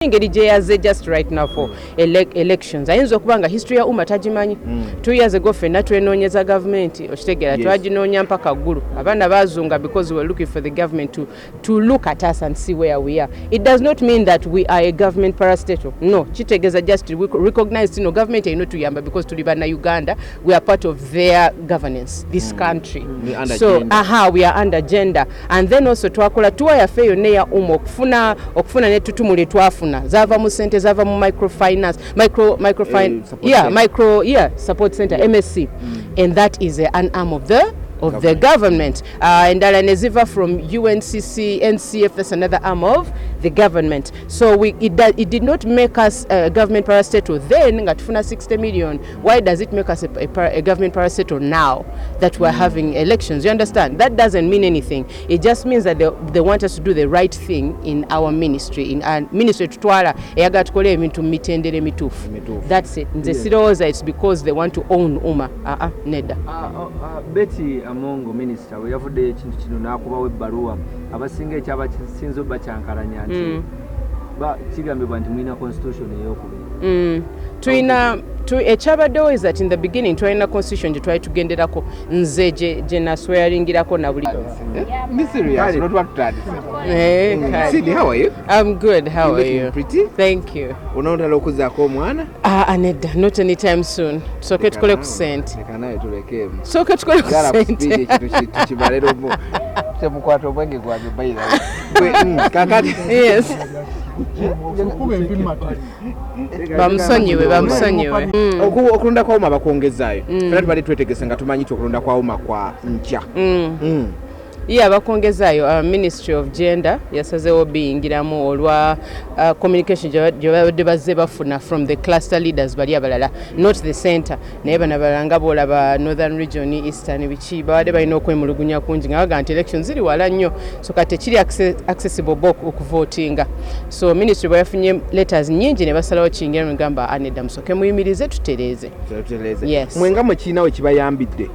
Engeri gye yaze just right now for elections, ayinza okuba nga history ya UMA tagimanyi. 2 years ago ffenna twenoonyeza gavumenti, okitegeera? Twaginoonya mpaka ggulu, abaana bazunga because we were looking for the government to look at us and see where we are. It does not mean that we are a government parastatal, no. Kitegeeza just we recognize no government erina otuyamba because tuli Bannayuganda, we are part of their governance, this country. We under So gender. Aha, we are under gender. And then also twakola tour yaffe yonna eya UMA okufuna nettutumu lye twafuna zava mu sente, zava mu microfinance, micro support yeah, center. Micro, yeah, support center, MSC, and that is an arm of the government. Endala ne ziva from UNCC, NCF, that's another arm of the government. So it did not make us a government parastatal then nga tufuna 60 million. Why does it make us a government parastatal now that we're having elections? You understand? That doesn't mean anything. It just means that they want us to do the right thing in our ministry. In our ministry tutwala eyagala tukole ebintu mu mitendera emituufu. Emituufu. That's it. Nze sirowooza it's because they want to own UMA. Nedda. Betty Amongo, minisita, bwe yavuddeyo ekintu kino n'akubawo ebbaluwa, abasinga ekyaba kisinza obakyankalanya nti kigambibwa nti mulina constitution eyokubiri. Tulina ekyabaddewo is that in the beginning twalina constitution gye twali tugenderako, nze gye naswearingirako na buli Be serious, not what tutandise. Kale. Cindy, how are you? I'm good. How You are looking you? pretty. Thank you. Onaotala okuzaako omwana? Ah, nedda, not anytime soon. Sooke tukole ku ssente. Leka naye tulekeemu. Sooke tukole ku Zaala ku speed. ssente. Ekintu tukimalera omu, temukwata omwenge gwange bayira. Kakati Yes. Kuba empima. Bamusonyiwe, bamusonyiwe. Okulonda kwa UMA bakwongezaayo. Fena tubadde twetegese nga tumanyi nti okulonda kwa UMA kwa nkya. Ye abakongezaayo, Ministry of Gender yasazeewo biyingiramu olwa communication gye babadde bazze bafuna from the cluster leaders bali abalala, not the center. Naye bano abalala nga boolaba Northern Region, Eastern, biki, babadde balina okwemulugunya kungi nga baga nti election ziri wala nnyo, so kati tekiri accessible bo okuvotinga. So ministry bwe yafunye letters nyingi ne basalawo kiyingira, negamba anedda, musoke muyimirize tutereeze. Tutereeze. Yes. Mwenga mwe kiina we kibayambidde?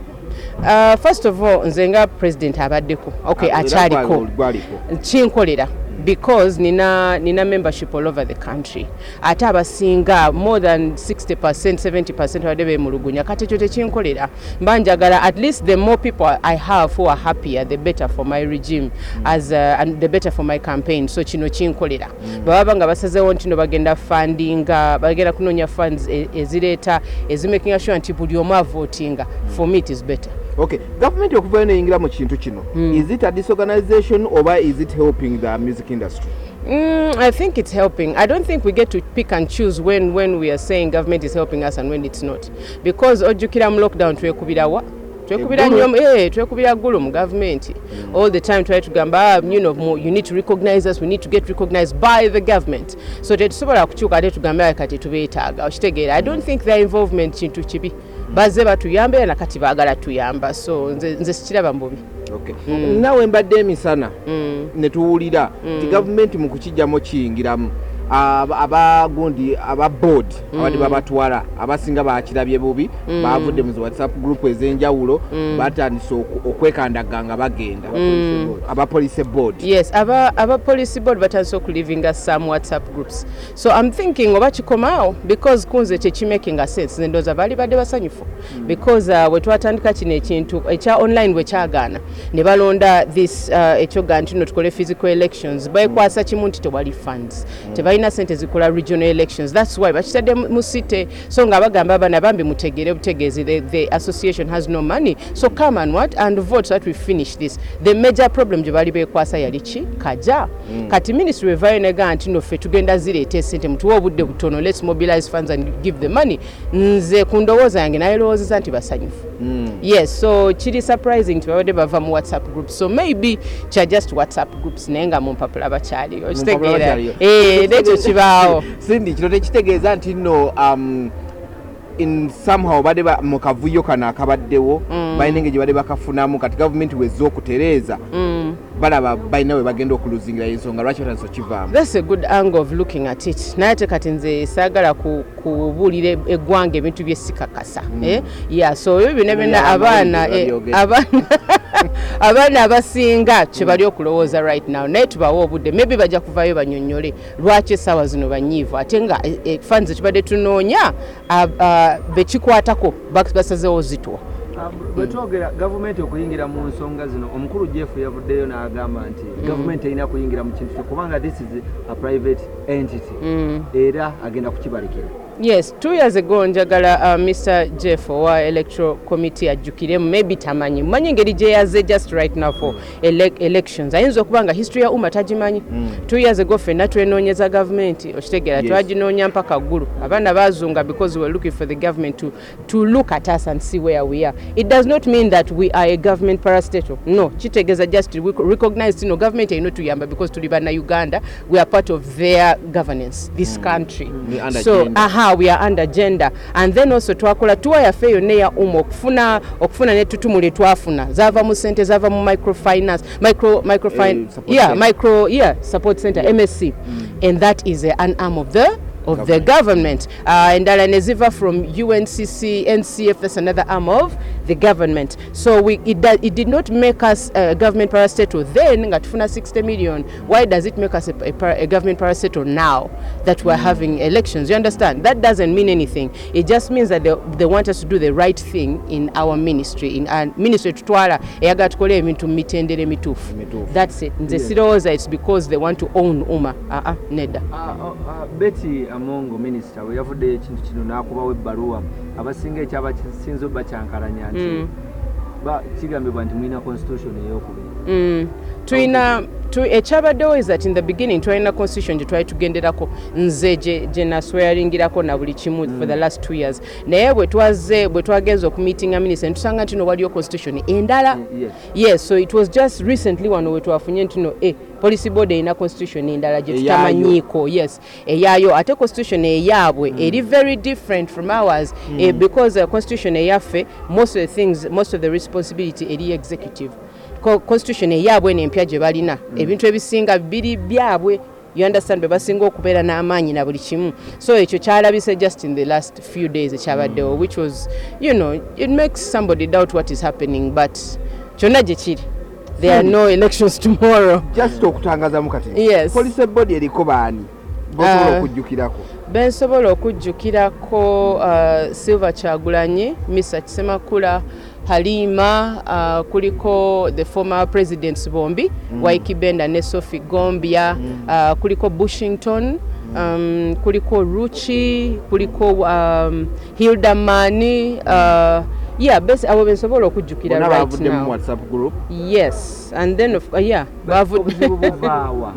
First of all, nze nga president abaddeko, okay, Ah, era akyaliko, gwaliko. Kinkolera because nina membership all over the country, ate abasinga more than 60, 70 babadde bemulugunya. Kati ekyo tekinkolera, mba njagala at least the more people I have who are happier, the better for my regime and the better for my campaign. So kino kinkolera. Bwebaba nga basazeewo nti no bagenda fundinga, bagenda kunoonya funds ezireeta ezimakinga sure nti buli omu avotinga, for me it is better. Okay, gavumenti okuvayo neyingira mu kintu kino, is it a disorganization oba is it helping the music industry? I think it's helping. I don't think we get to pick and choose when we are saying government is helping us and when it's not. Because ojjukira mu lockdown twekubira wa? Twekubira Eggulu. nnyo, twekubira ggulu mu gavumenti. All the time twali tugamba, ah, you need to recognize us, we need to get recognized by the government. So tetusobola kukyuka ate tugambe, "Ah, kati tubeetaaga." Okitegeera? I don't think their involvement kintu kibi. Bazze batuyamba era nakati baagala tuyamba. So nze sikiraba mu bubi. Okay. Naawe mbadde emisana ne tuwulira nti gavumenti mu kukijjamu kiyingiramu abagundi aba board abadde babatwala abasinga bakirabye bubi, bavudde mu zi WhatsApp group ez'enjawulo, batandise okwekandaga nga bagenda aba police board. Yes, aba police board batandise okuleavinga some WhatsApp groups, so I'm thinking oba kikomaawo because kunze tekimakinga sense. Nze ndowooza baali badde basanyufu because bwe twatandika kino ekintu ekya online bwe kyagaana ne balonda this ekyoga nti no tukole physical elections, bekwasa kimu nti tewali funds, tebalina sente zikola regional elections. That's why bakitadde mu city. So nga bagamba abaana bambi mutegere butegeezi, the association has no money, so come and what and vote so that we finish this. The major problem gye baali bekwasa yali ki kaja. Kati ministry wevayo nega nti no ffe tugenda zireeta esente, mutuwe obudde butono, let's mobilize funds and give the money. Nze ku ndowooza yange nayerowoozeza nti basanyufu. Yes, so kiri surprising nti babadde bava mu WhatsApp groups, so maybe kya just WhatsApp groups, naye nga mu mpapula bakyaliyo, okitegeera? Bakyaliyo. Eh, nekyo kibaawo. Cindy, kino tekitegeeza nti nno in somehow badde mu kavuyo kano akabaddewo. Balina engeri gye badde bakafunamu. Kati gavumenti wezza okutereeza, balaba balina we bagenda okuluzingira, ensonga lwaki batandise okivaamu. That's a good angle of looking at it, naye ate kati nze saagala kubuulira eggwanga ebintu byesikakasa, eh? Yeah, so ebyo byonna byonna Ebyo abaana babyogera. Abaana abasinga kye bali okulowooza right now, naye tubawe obudde, maybe bajja kuvayo banyonnyole lwaki essaawa zino banyiivu, ate nga funds tubadde tunoonya bekikwatako basazeewo zitwa. Bwe twogera gavumenti okuyingira mu nsonga zino, omukulu Jeff yavuddeyo n'agamba nti gavumenti erina kuyingira mu kintu kyo kubanga this is a private entity, era agenda kukibalekera. Yes, 2 years ago, njagala Mr Jeff owa electoral committee ajjukiremu, maybe tamanyi, mumanyi engeri gye yaze just right now for elections, ayinza okuba nga history ya UMA tagimanyi. 2 years ago ffenna twenoonyeza gavumenti, okitegeera? Twaginoonya mpaka ggulu, abaana bazunga because we were looking for the government to look at us and see where we are. It does not mean that we are a government parastatal, no. Kitegeeza just we recognize no government erina otuyamba because tuli bannayuganda, we are part of their governance, this country. We under So gender. Aha, we are under gender, and then also twakola tour yaffe yonna eya UMA okufuna nettutumu lye twafuna zava mu sente, zava mu microfinance, support yeah, center. Micro, yeah, support center, MSC, and that is an arm of the government. Endala ne ziva from UNCC, NCF, that's another arm of the government. So it did not make us a government parastatal then nga tufuna 60 million. Why does it make us a government parastatal now that we're having elections? You understand? That doesn't mean anything. It just means that they want us to do the right thing in our ministry. In our ministry tutwala eyagala tukole ebintu mu mitendera emituufu. Emituufu. That's it. Nze sirowooza it's because they want to own UMA. Nedda. Betty Amongo, minisita, bwe yavuddeyo ekintu kino n'akubawo ebbaluwa, abasinga ekyabasinze obakyankalanya nti kigambibwa nti mulina constitution eyokubiri. Tulina ekyabaddewo is that in the beginning twalina constitution gye twali tugenderako, nze gye naswearingirako na buli kimu for the last 2 years, naye bwe twaze, bwe twagenza okumeetinga minisita, netusanga nti no waliyo constitution endala. Yes, so it was just recently wano we twafunye nti no police board erina constitution endala gye Eyaayo. tutamanyiiko. Yes, eyaayo. Ate constitution eyaabwe eri very different from ours, because constitution eyaffe, most of the things, most of the responsibility eri executive. Constitution eyaabwe eno empya gye balina, ebintu ebisinga biri byabwe, you understand, be basinga okubeera n'amaanyi na buli kimu. So ekyo kyalabise just in the last few days ekyabaddewo, which was, it makes somebody doubt what is happening, but kyonna gye kiri, there are no elections tomorrow. Just okutangazamu kati, Yes. police board eriko baani bosobola okujjukirako? Bensobola okujjukirako, Silver Kyagulanyi, Mr Kisemakula, Halima, kuliko the former presidents bombi, Ykee Benda ne Sophie Gombya, kuliko Bushington, kuliko Ruchi, kuliko Hilda Mani, yeah, abo bensobola okujjukira Bonna right bavuddemu mu now. WhatsApp group? Yes, and then yeah, bavudde. Obuzibu buvaawa?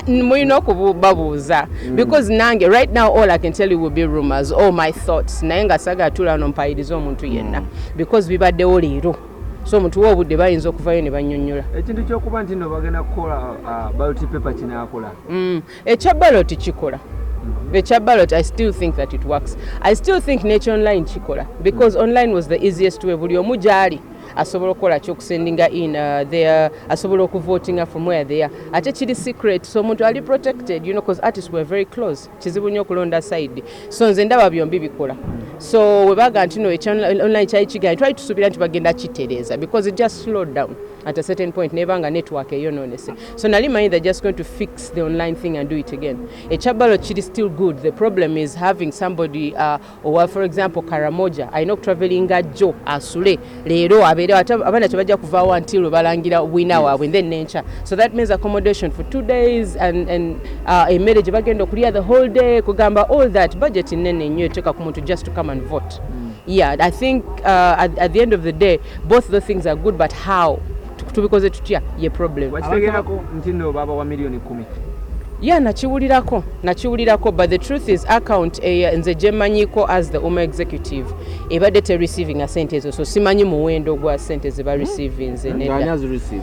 Mulina okubabuuza because nange right now all I can tell you will be rumors or my thoughts, naye nga sagala tuula no mpayirize omuntu yenna because bibaddewo leero, so omuntu wa obudde bayinza okuvayo ne bannyonnyola. Ekintu kyokuba nti no bagenda kukola ballot paper kinaakola? Ekya ballot kikola. Ekya ballot, I still think that it works. I still think nekyo online kikola because online was the easiest way. Buli omu gyali asobola okukola kyokusendinga in their, asobola okuvotinga from where they are, ate kiri secret, so omuntu ali protected, because artists were very close, kizibu nnyo okulonda side. So nze ndaba byombi bikola. So webaga nti no ekya online kyali kiganye, twali tusuubira nti bagenda kitereeza because it just slowed down at a certain point nebanga network eyonoonese. So nali manyi they're just going to fix the online thing and do it again. Ekya ballot kiri still good. The problem is having somebody owa, for example, Karamoja, alina okutravelinga jjo asule leero abeere, ate abaana tebajja kuvaawo until lwe balangira winner waabwe, then nenkya. So that means accommodation for 2 days and emmere gye bagenda okulya the whole day, kugamba all that budget nene nnyo eteeka ku muntu just to come and vote. Yeah, I think at the end of the day both the things are good, but how tubikoze tutya ye problem. Wakitegeerako nti nno babawa miliyoni 10? Yeah, nakiwulirako, nakiwulirako, but the truth is account nze gye mmanyiiko as the UMA executive ebadde tereceiving sente ezo, so simanyi muwendo gwa sente ze bareceivinze. Ani Nedda. azireceive?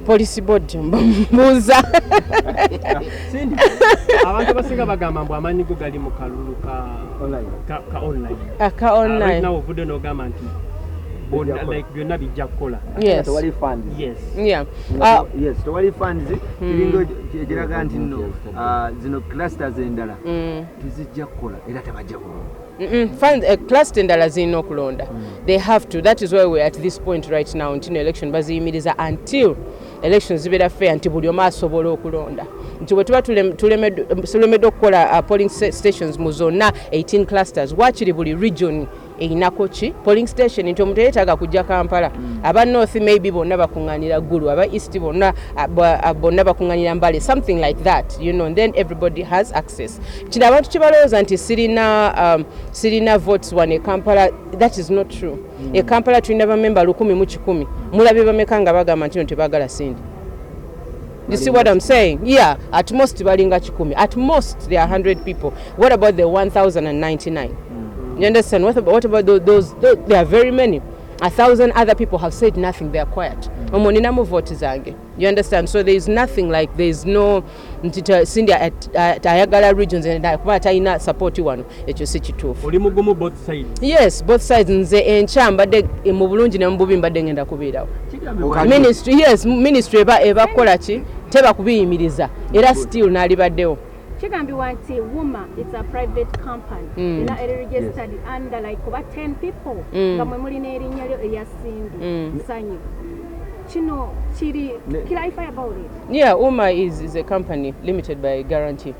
Police board mbuuza. Cindy, abantu abasinga bagamba mbu amaanyi go gali mu kalulu ka Online. ka online. Aka Right online. now ovudde n'ogamba nti Bonna, like, byonna bijja kukola. Yes. Tewali funds. Yes. Yeah. Yes, tewali funds. Kiringa ekiraga nti nno zino clusters endala tezijja kukola era tebajja kulonda. Fund, cluster endala zirina okulonda. They have to. That is why we're at this point right now, nti no election baziyimiriza until elections zibeera fair, nti buli omu asobola okulonda, nti bwe tuba tulemedde okukola polling stations mu zonna 18 clusters, wakiri buli region erinako ki polling station, nti omuntu yeetaaga kujja Kampala. Aba North maybe bonna bakuŋŋaanira Gulu, aba East bonna bonna bakuŋŋaanira Mbale, something like that, and then everybody has access. Kino abantu kye balowooza nti sirina votes wano e Kampala, that is not true. E Kampala tulina bamemba 1,100. Mulabye bameka nga bagamba nti no tebaagala Cindy? You see what I'm saying? Yeah, at most balinga 100. At most there are 100 people. What about the 1,099? You understand? What about those? There are very many. 1,000 other people have said nothing. They are quiet. Omwo ninamu vote zange. You understand? So there is nothing like, there is no nti Cindy ayagala regions and kuba talina support wano. Ekyo si kituufu. Oli mugumu both sides? Yes, both sides. Nze enkya mbadde mu bulungi ne mu bubi mbadde ngenda kubeerawo. Kigambibwa Ministry, yes, ministry eba kukola ki, teba kubiyimiriza, era still n'alibaddewo. Kigambibwa nti UMA, it's a private company era eri registered under like oba 10 people, nga mwe mulina erinnya lyo erya Cindy Sanyu. Kino kiri clarify about it. Yeah, UMA is a company limited by guarantee.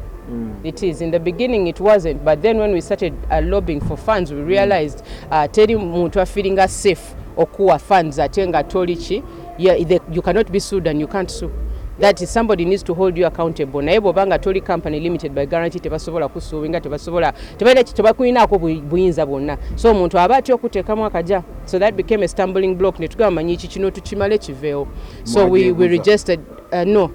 It is. In the beginning it wasn't, but then when we started lobbying for funds, we realized teri muntu afeelinga safe okuwa funds ate nga toli ki, yeah, you cannot be sued and you can't sue. That is, somebody needs to hold you accountable. Naye bw'obanga toli company limited by guarantee, tebasobola kusuinga, tebasobola, tebalina, tebakulinaako buyinza bwonna. So omuntu aba atya okuteekamu akaja. So that became a stumbling block, ne tugamba manyi ki kino tukimale kiveewo. So we Mwagyeguza. registered, no,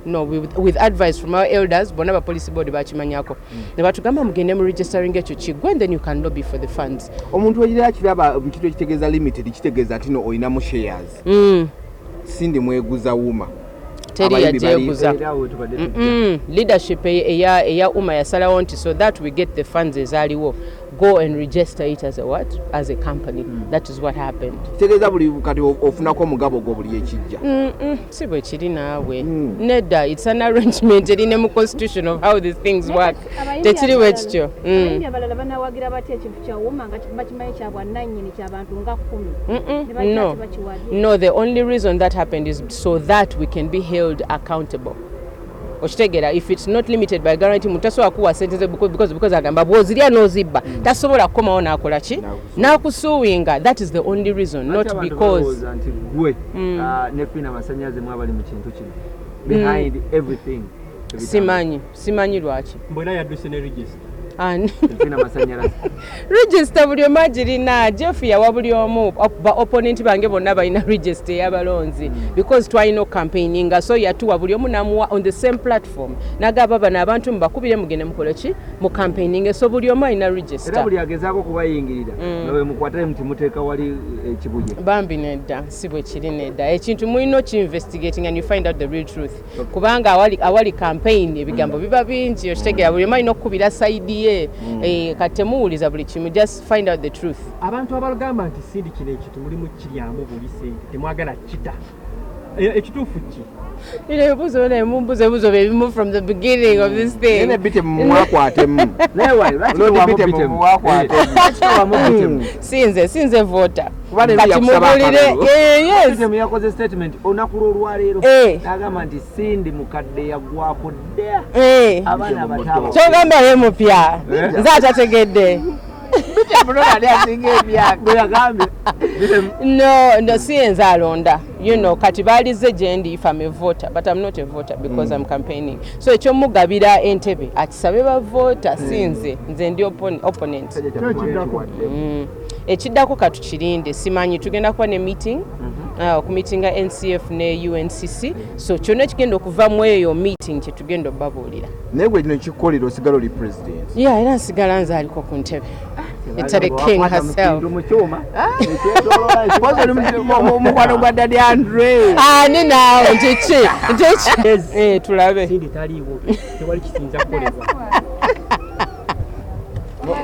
with advice from our elders bonna, ba police board bakimanyako, ne batugamba mugende mu registering ekyo kiggwe and then you can lobby for the funds. Omuntu wegirira kiraba mu kintu ekitegeeza limited, kitegeeza nti no olinamu shares. Cindy mweguza UMA? Teri Abayimbi yagyeguza. Era awo tubadde tujja. Leadership eya UMA yasalawo nti so that we get the funds ezaaliwo, go and register it as a what, as a company. That is what happened. Kitegeeza buli kati ofunako omugabo gwo buli ekijja? Si bwe kiri naawe. Nedda, it's an arrangement eri ne mu constitution of how these things work. Tekiri bwe kityo. Abayimbi abalala banawagira batya ekintu kya UMA nga bakimanyi kya bwannannyini ky'abantu nga 10? Ne balina No. tebakiwagira. No, the only reason that happened is so that we can be held accountable. Okitegeera? If it's not limited by guarantee, muntu tasobola kuwa sente ze because agamba bw'ozirya n'ozibba, tasobola kukomawo n'akola ki, n'akusuwinga. That is the only reason, not Ate abantu because balowooza nti gwe ne Fina Masanyaze mwabali mu kintu kino behind everything. Simanyi lwaki. Mbwena yadduse ne register. Ani? Fina Masanyalaze. Register buli omu agirina. Jeff yawa buli omu, ba opponent bange bonna balina register ey'abalonzi because twalina ocampaigninga, so yatuwa buli omu namuwa on the same platform, nagamba bano abantu mubakubire mugende mukole ki, mu campaigning. So buli omu alina Era register. buli agezaako kubayingirira nga bwe mukwatale muti muteeka wali ekibuye. Bambi nedda, si bwe kiri, nedda. Ekintu mulina okiinvestigating and you find out the real truth, kubanga awali campaign ebigambo biba bingi, okitegeera? Buli omu alina okukubira side ye. Eh, kati temuwuliza buli kimu, just find out the truth. Abantu abagamba nti Cindy kino ekintu mulimu kiryamu buli sente, temwagala kita, ekituufu ki? Bino ebibuuzo naye mumbuuza ebibuuzo byebimu from the beginning of this Naye thing. ne Bitemu mwakwatemu. Naye wali lwaki Lord towamu Bitemu Bitemu? mwakwatemu. Lwaki towamu Bitemu? Sinze voter. Kuba ne Kati yakusaba mubulire akalulu. Eh, yes. Bitemu yakoze statement olunaku lw'olwaleero n'agamba nti Cindy mukadde yaggwako dda, abaana abato abo. Kyogamba ye mupya, nze atategedde. Bitemu ali asinga emyaka. Bwe yagambye Bitemu. No, si yenze alonda. Kati baalize gye ndi if I'm a voter, but I'm not a voter because I'm campaigning. So ekyomugabira entebe akisabe bavota, si nze. Nze ndi opponent. Ekiddako? Ekiddako katukirinde, simanyi. Tugenda kuba ne meeting, okumeetinga NCF ne UNCC, so kyonna ekigenda okuva mu eyo meeting kyetugenda obabuulira. Naye gwe kino kikukolera osigala oli president? Yeah, era nsigala nze aliko ku ntebe. It's the king Wakwata mu herself. kintu mu kyuma ekyetooloola. Pozi oli mukwano gwa Daddy Andre. Ani naawe ntiki ntiki? Yes. Eh, tulabe. Cindy taliiwo, tewali kisinza kukolebwa.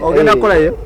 Ogenda kukolayo?